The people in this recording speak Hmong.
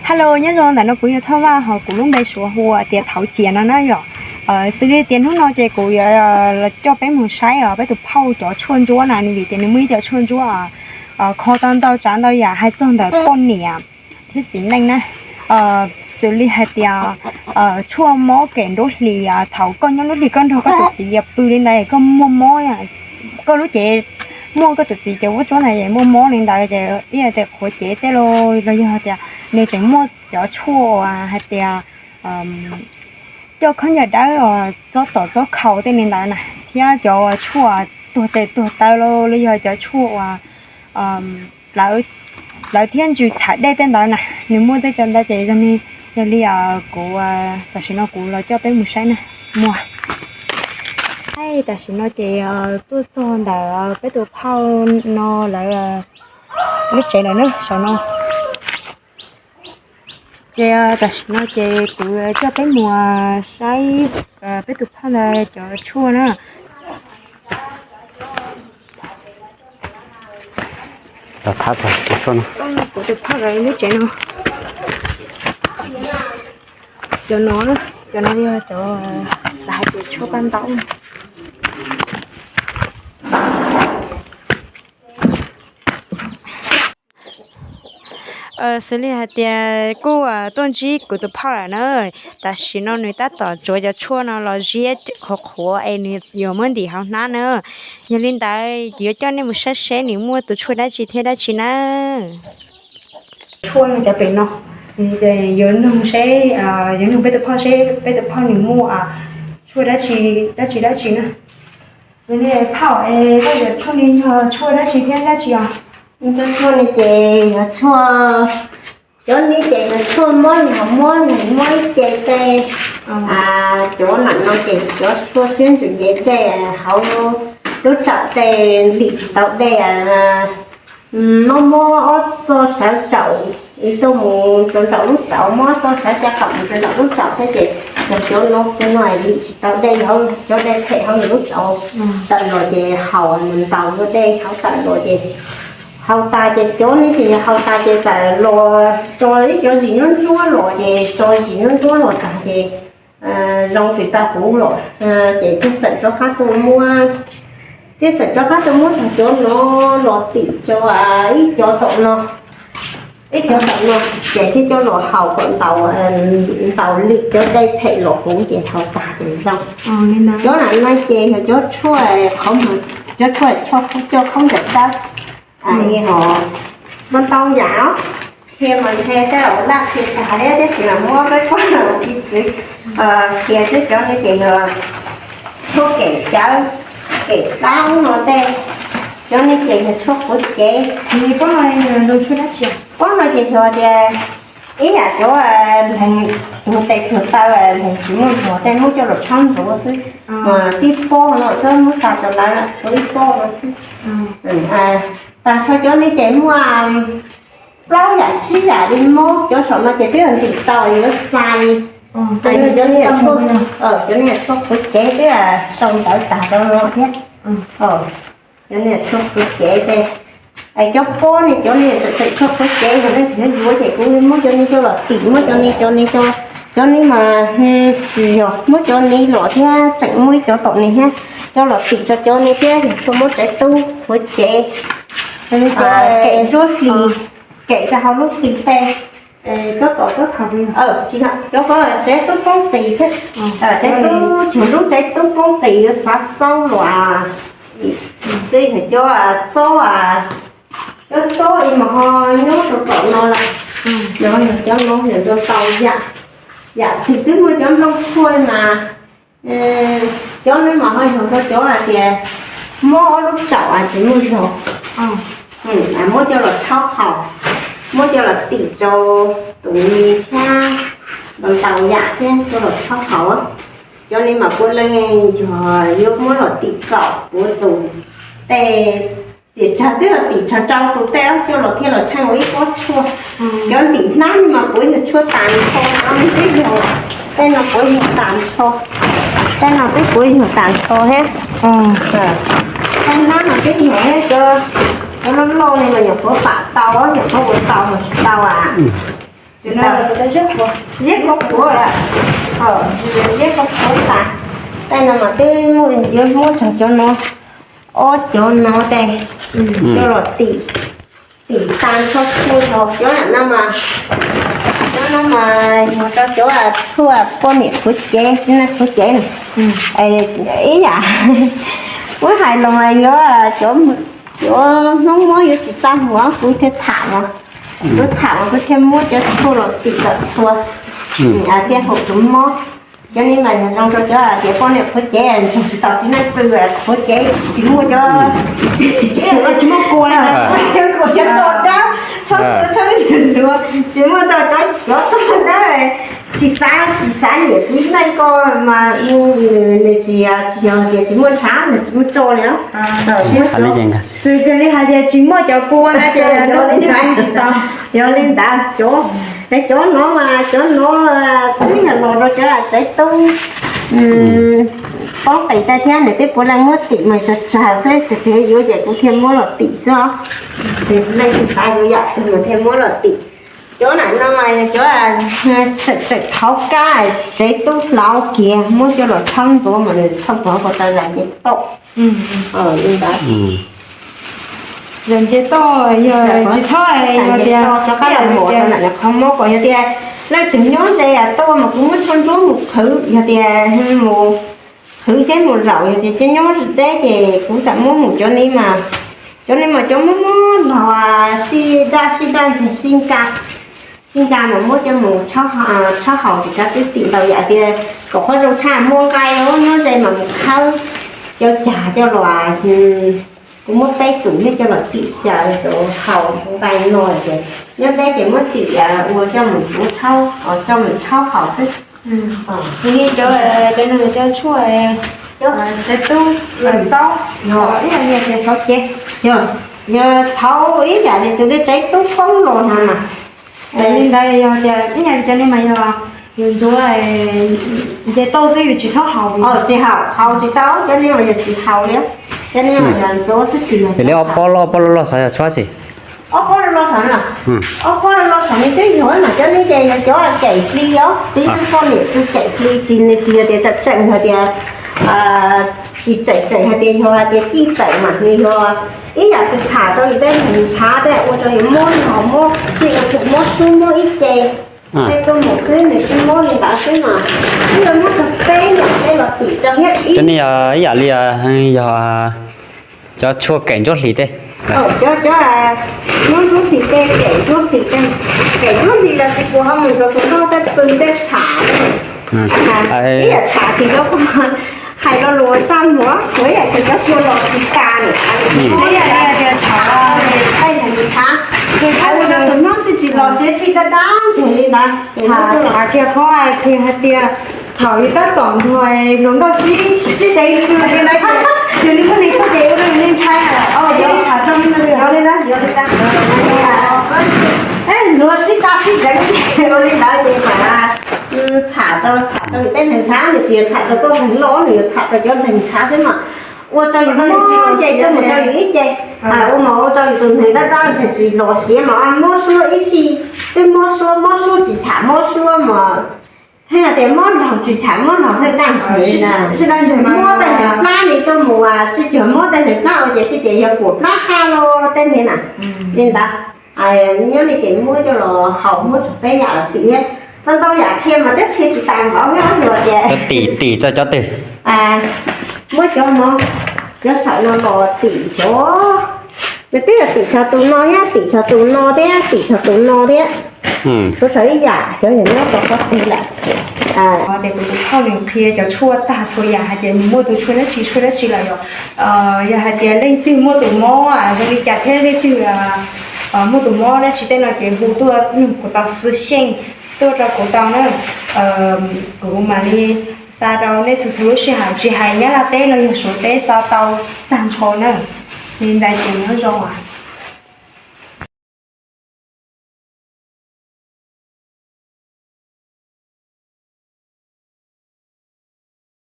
Hello, nyob zoo, ntawm no kuv yog Thoj Vaj, ho kuv lub npe Suav hu tias Thauv Cias no na yom. Xws li tias hnub no ces kuv yuav los coj peb mus saib os peb tus phauj cov tshuaj ntsuab na, vim tias nws muaj ib cov tshuaj ntsuab kho tau ntau tsav ntau yam hais txog ntawm poj niam thiab txiv neej na. Xws li hais tias tshuaj mob kem nruab hlis, thaum koj nyob nruab hlis koj nrog koj tus txiv pw li ntawd koj muaj mob, koj lub cev muaj koj tus txiv cov vuab tsuab ntawd muaj mob li ntawd ces ib yam tias qhuav cev tej los yog tias nws tseem muaj cov tshuaj uas hais tias coj khaub ncaws dawb, txob tom txob khaus tej li ntawd na, thiab cov tshuaj tuag tes tuag taw los yog cov tshuaj uas plawv thiab ntsws txham dej tej ntawd na, nws muaj tej cov ntawd ces yog li, yog li kuv tam sim no kuv los coj peb mus saib na. Muaj. Tam sim no ces tuaj txog ntawm peb tus phauj no lawv lub tsev lawm na, saum no. Ces tam sim no ces kuv coj peb mus saib peb tus phauj ntawd cov tshuaj na. Kuv tus phauj lawv lub tsev no, cov no, cov no yog cov lawv hais tias tshuaj paj ntaub. Xws li hais tias kuj tuaj ntsib kuv tus phauj lawm na, tam sim no nws tab tom tsuav cov tshuaj no los ziab qhuav qhuav es nws yuav muab ntim hauv hnab na. Yog li ntawd yuav coj nej mus saib seb nws muaj tus tshuaj dab tsi thiab dab tsi na. Tshuaj no cov pem no, yuav nug seb, yuav nug peb tus phauj seb peb tus phauj nws muaj tshuaj dab tsi, dab tsi dab tsi na. Phauj, koj yuav tshuaj ni yog tshuaj dab tsi thiab dab tsi os? Cov tshuaj ni ces yog tshuaj, cov ni ces yog tshuaj mob los mob, mob ib ce tej, cov nam no ces cov tshuaj siab ntsws ncev tej hauv lub tsaum tej lim tsis tau dej, mob mob ob txoj sawv tsaum, tuaj mus rau nraum lub tsaum, mob txoj sawv caj qaum mus rau nraum lub tsaum thiab ces yog cov no, cov no lim tsis tau dej hauv, cov dej phem hauv nws lub tsaum tawm los ces haus mus ntaus dej hauv tawm los ces haus tas ces cov ni ces yog haus tas ces tawm los tso ib cov zis nruab nruab los ces tso zis nruab nruab los tag ces zoo tsis tau huv los ces thiaj xeem rov qab tuaj muab, thiaj xeem rov qab tuaj muab tag cov no los tim rau ib cov tom no, ib cov tom no ces thiaj coj los haus kom ntaus, ntaus lim cov dej phem los huv ces haus tas ces zoo. Cov nam no ces yog cov tshuaj qhov, cov tshuaj coj khaub ncaws dawb, ho muaj ntau yam, qhia mas ntshe tej laus laj qhia tag thiab, tab sis mas muab peb poj niam txiv txwv qhia xwb. Cov no ces yog tshuaj kem cawv, kem dab no tej, cov no ces yog tshuaj qhuav cev. Pob no ces yog tias ib yam cov leeg tuag tes tuag taw, leeg tsis muaj zog tej muab coj los tshob ntxuav xwb, tib pob no xwb muab xa rau lawv, tshuav ib pob no xwb. Tag nrho cov no ces muaj plaub yam tsib yam li mob, cov saum no ces twb yog ntim tau yuav xa li. Cov no yog tshuaj qhuav cev, twb sau ntawv tag rau no thiab. Cov no tshuaj qhuav cev tej. Es cov pob ne, cov no tseem tshuaj qhuav cev, yog leej twg yuav ces kuv muab cov no coj los tim, muab cov no, cov no, cov no mas tsis yog, muab cov no los thiab tseem muaj ib cov tom no thiab, coj los tim rau cov no thiab yog tshuaj muab tsev tub qhuav cev, kem nruab hlis, kem rau hauv lub hlis tej. Tsis, cov ko tsev tub poob qis xwb, tsev tub, tsuag lub tsev tub poob qis yuav xav xaub los xwb, yog cov txob, cov txob ib mas ho nyob rau tom no lawm, yog cov no yog ntau yam, yam twg twb muaj cov nplooj tshuaj mas cov no mas ho yog rau cov hais tias mob ob lub tsaum tsis muaj zog, muab coj los tshob haus, muab coj los tim rau tus ni thiab, ntau ntau yam thiab coj los tshob haus. Cov no mas puav leej yog yuav muab los tim kaum puav tus tej, txias tsawg twb los tim tsawg rau tus tej coj los thiaj los tsheej ua ib pob tshuaj. Cov ntim hnab no mas puav yog tshuaj tas nrho, cov no twb yog, tej no puav yog tas nrho, tej no twb puav yog tas nrho thiab. Tej hnab no twb yog thiab, cov loj loj no mas nyuam qhuav pam tau, nyuam qhuav ua tau mas tsis tau a. Zeb qhuav qhuav lawm, zeb qhuav qhuav tas. Tej no mas twb muaj, yuav muab tso cov no, ob cov no tej, coj los tim, tim tas tso tshuaj rau cov no mas, cov no mas yog rau cov tshuaj poj niam qhuav cev, txiv neej qhuav cev na. Ib yam kuv hais los mas yuav, cov Hmoob muab yuav tsis txaj muag, kuv thiaj tham os, kuv tham os kuv thiaj muab cov tshuaj los tim kom txhua, thiaj haum tus mob. Cov no mas yog zoo rau cov tias poj niam qhuav cev, nrog tsis tau txiv neej pw, qhuav cev tsis muaj cov, tsis muaj kua, kua tshab toj dawb, tshab kua tshab nruas, tsis muaj rau cov toj dawb, tsis xav, tsis xav nyiam txiv neej ko mas nws tsis, tsis yog tias tsis muaj ntshav, nws tsis muaj tso li. Xws li hais tias tsis muaj cov kua na ces tsis tau. Yog li ntawd cov, cov no mas cov no twb yog los rau cov tsev tub poob qis tas thiab, nws twb puav leej muab tim mas tsawg tsawg xwb, tsis yuav ces kuv thiaj muab los tim xwb os. Ces leej twg xav yuav yam twg mas thiaj muab los tim. Cov na no mas yog cov tseem, tseem thaum kab, tsev tub hlau kiag muab coj los tshawb ntxuav mas nws txhob pov ko tas zam nce toj. Li ntawd. Zam nce toj yog tsis txhob, yog tias qhov mob ko yog tias leej twg nyob ze tuaj mas kuv muab tshuaj ntsuab mus qhwv, yog tias mus qhwv thiab mus zaum, yog tias cov nyob deb ces kuv xam muab mus cov ni mas, cov ni mas cov mob mob los sib daj sib daj ntseg sib nka, sib nka mas muab coj mus tshob haus tsis kav twb tim ntau yam tias kom qhov zoo tshaj muaj nqaij, nyob ze mas mus khawb cov cag coj los, kuv muab peb tus nyob coj los tim xyaw rau haus nqaij no ces nyob deb ces muab tim ua coj mus ntxuav tshaub, coj mus tshaub haus xwb. Cov, cov no cov tshuaj, cov tub xaub, ib yam li tias xaub cev, yog thaum ib yam li xws li tsev tub poob los no mas. Li ntawd yog tias ib yam li cov no mas yog yus ntxuav nce toj xwb yus tsis txhob haus. Tsis haus, haus tsis tau, cov no mas yog tsis haus li, cov no mas yog ntxuav xwb tsis yog. Yog li ob pob loj, ob pob loj loj xav yog tshuaj tsi? Ob pob loj loj saum no, ob pob loj loj saum no twb yog mas cov no ces yog cov keim hli os, txiv neej poj niam tus keim hli tsis, nws tsis yog tias tseem tseem hais tias, tsis tseem tseem hais tias yog hais tias cij tawm mas nws yog ib yam txham rau yus tej neeg ntshav tej ua rau yus mob los mob, sib ua rau mob suab mob ib ce. Tej tuaj mus xwb nws sib mob li ntawd xwb mas, twb yog muab rau peb yam tej los tim rau thiab. Cov no yog ib yam li yog cov tshuaj keim ntsuab hlis tej. Cov, cov ntsuab hlis tej, keim ntsuab hlis tej, keim ntsuab hlis los tsis puas ho mus rau tus nkauj tej pw tej txham. Ib yam txham tsis tau hais lo lus txaj muag, ib yam txham cov xyua los tsis tas nws. Ib yam li tias thaum tej neeg ntshav, ua rau tus hmoob sib tsis los siav sib dab dab ntseg li ntawd. Thaum kiag qhov hais tias thaum yus tab tom nrog hluas nkauj sib, sib deev li ntawd ces yus li muaj li tuaj ces ua rau yus li ntshai. Yog li ntawd, yog li ntawd, luag sib dab sib deev ua li ntawd ces txham rau, txham rau yus tej neeg ntshav, nws tsis yog txham rau txoj neeg loj, nws yog txham rau cov neeg ntshav xwb mas. Ua rau yus mob ces tuaj mus rau yus ib ce, ua mas ua rau yus tus neeg dab dab ntseg tsis los siav mas mob suab ib si, twb mob suab, mob suab tsis txham mob suab mas, thiaj tias mob laug tsis txham mob laug thiaj daj ntseg na. Mob tej neeg plab li tuaj mus sib cuag mob tej neeg plab ua ces sib tias yog puas plab hab los tej niag na. Li ntawd, nyob li ces muab coj los haus, muab tshuaj peb yam los tim thiab. Tau ntau yam qhia mas twb qhia tsis tas npaum, muab cov tim, tim txog cov twg? Muab cov no, cov saum no los tim xyov, nws twb yog tim txog tus no thiab, tim txog tus no thiab, tim txog tus no thiab. Kuv txhais ib yam xyov yog nyob rau qhov twg lawm. Tias kuv tus phauj nws qhia cov tshuaj tag txhua yam hais tias nws muaj tus tshuaj dab tsi tshuaj dab tsi lawm yom. Yog hais tias leej twg muaj tus mob zoo li cas thiab leej twg muaj tus mob dab tsi tej no ces hu tuaj nug kuv tau xwb xyeej, tuaj rau kuv tau na. Kuv mam li xa rau nej txhua txhua lub sij hawm, tsis hais Nyab Laj teb los yog Suav teb xa tau tag nrho na. Li ntawd ces nyob zoo.